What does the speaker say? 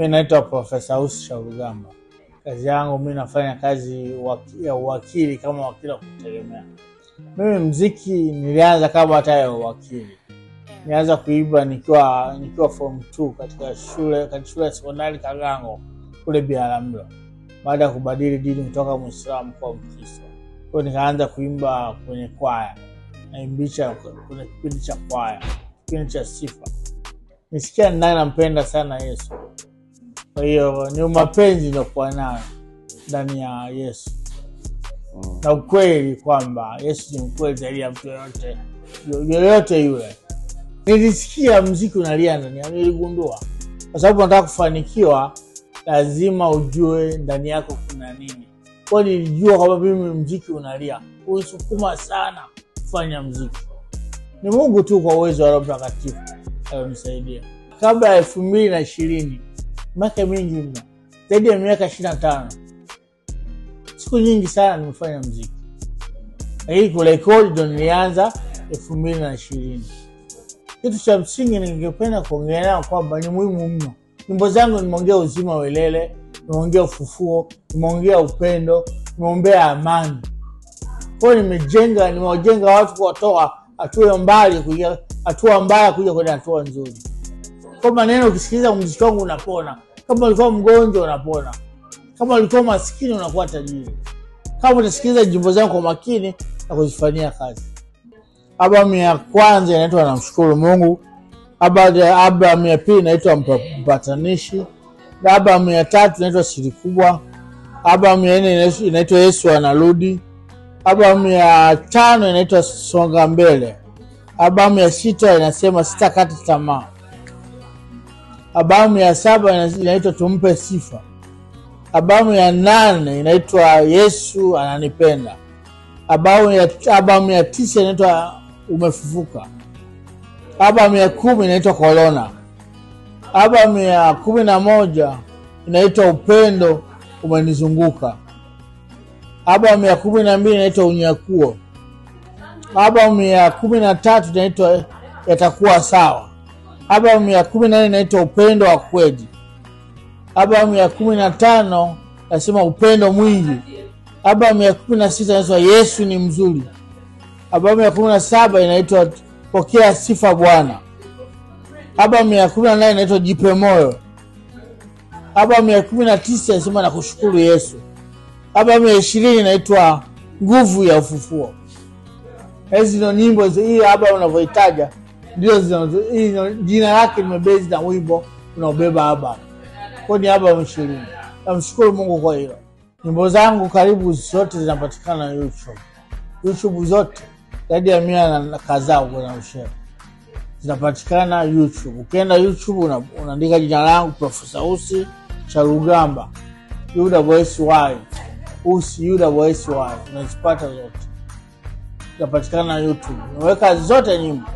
Mimi naitwa Profesa Ussi Charugamba. Kazi yangu mimi nafanya kazi ya uwakili kama wakili wa kutegemea. Mimi mziki nilianza kabla hata ya uwakili. Nilianza kuimba nikiwa form 2 katika shule ya sekondari Kagango kule Biharamulo. Baada ya kubadili dini kutoka Muislamu kwa Mkristo. Kwa hiyo nikaanza kuimba kwenye kwaya. Naimbisha kwenye kipindi cha kwaya, kipindi cha sifa. Nisikia ndani nampenda sana Yesu. Kwa hiyo ni mapenzi nilikuwa nayo ndani ya Yesu. Na ukweli kwamba Yesu ni mkweli zaidi ya mtu yoyote yule. Nilisikia mziki unalia ndani yangu, niligundua. Kwa sababu nataka kufanikiwa, lazima ujue ndani yako kuna nini. Kwa hiyo nilijua kwamba mimi mziki unalia, unisukuma sana kufanya mziki. Ni Mungu tu kwa uwezo wa Roho Mtakatifu alinisaidia. Kabla ya 2020, miaka mingi mno, zaidi ya miaka 25, siku nyingi sana nimefanya mziki. Lakini kurekodi ndo nilianza 2020. Kitu cha msingi ningependa kuongelea kwamba ni muhimu mno. Nyimbo zangu nimeongea uzima wa milele, nimeongea ufufuo, nimeongea upendo, nimeombea amani. Kwa hiyo nimewajenga watu kuwatoa hatua mbali kuja hatua mbaya kuja kwenye hatua nzuri. Kwa maneno ukisikiliza muziki wangu unapona. Kama ulikuwa mgonjwa unapona. Kama ulikuwa maskini unakuwa tajiri. Kama utasikiliza nyimbo zangu kwa makini na kuzifanyia kazi. Albamu ya kwanza inaitwa Namshukuru Mungu. Albamu ya pili inaitwa Mpatanishi. Albamu ya tatu inaitwa Siri Kubwa. Albamu ya nne inaitwa Yesu Anarudi. Albamu ya tano inaitwa Songa Mbele. Albamu ya sita inasema Sitakata Tamaa. Albamu ya saba inaitwa Tumpe Sifa. Albamu ya 8 inaitwa Yesu Ananipenda. Albamu ya 9 inaitwa Umefufuka. Albamu ya 10 inaitwa Corona. Albamu ya 11 inaitwa Upendo Umenizunguka. Albamu ya 12 inaitwa Unyakuo. Albamu ya 13 inaitwa Yatakuwa Sawa. Albamu ya 14 inaitwa Upendo wa Kweli. Albamu ya 15 nasema Upendo Mwingi. Albamu ya 16 inaitwa Yesu ni Mzuri. Albamu ya 17 inaitwa Pokea Sifa Bwana. Albamu ya 18 inaitwa Jipe Moyo. Albamu ya 19 inasema Nakushukuru Yesu. Albamu ya 20 inaitwa Nguvu ya Ufufuo. Hizi ndio nyimbo hii albamu unavyoitaja ndio jina lake limebase na wimbo unaobeba albamu. Kwa ni albamu 20. Namshukuru Mungu kwa hilo. Nyimbo zangu karibu zote zinapatikana YouTube. YouTube zote zaidi ya 100 na kadhaa kuna ushare. Zinapatikana YouTube. Ukienda YouTube unaandika jina langu Profesa Ussi Charugamba. UWSY. Ussi UWSY. Unazipata zote. Zinapatikana YouTube. Naweka zote nyimbo.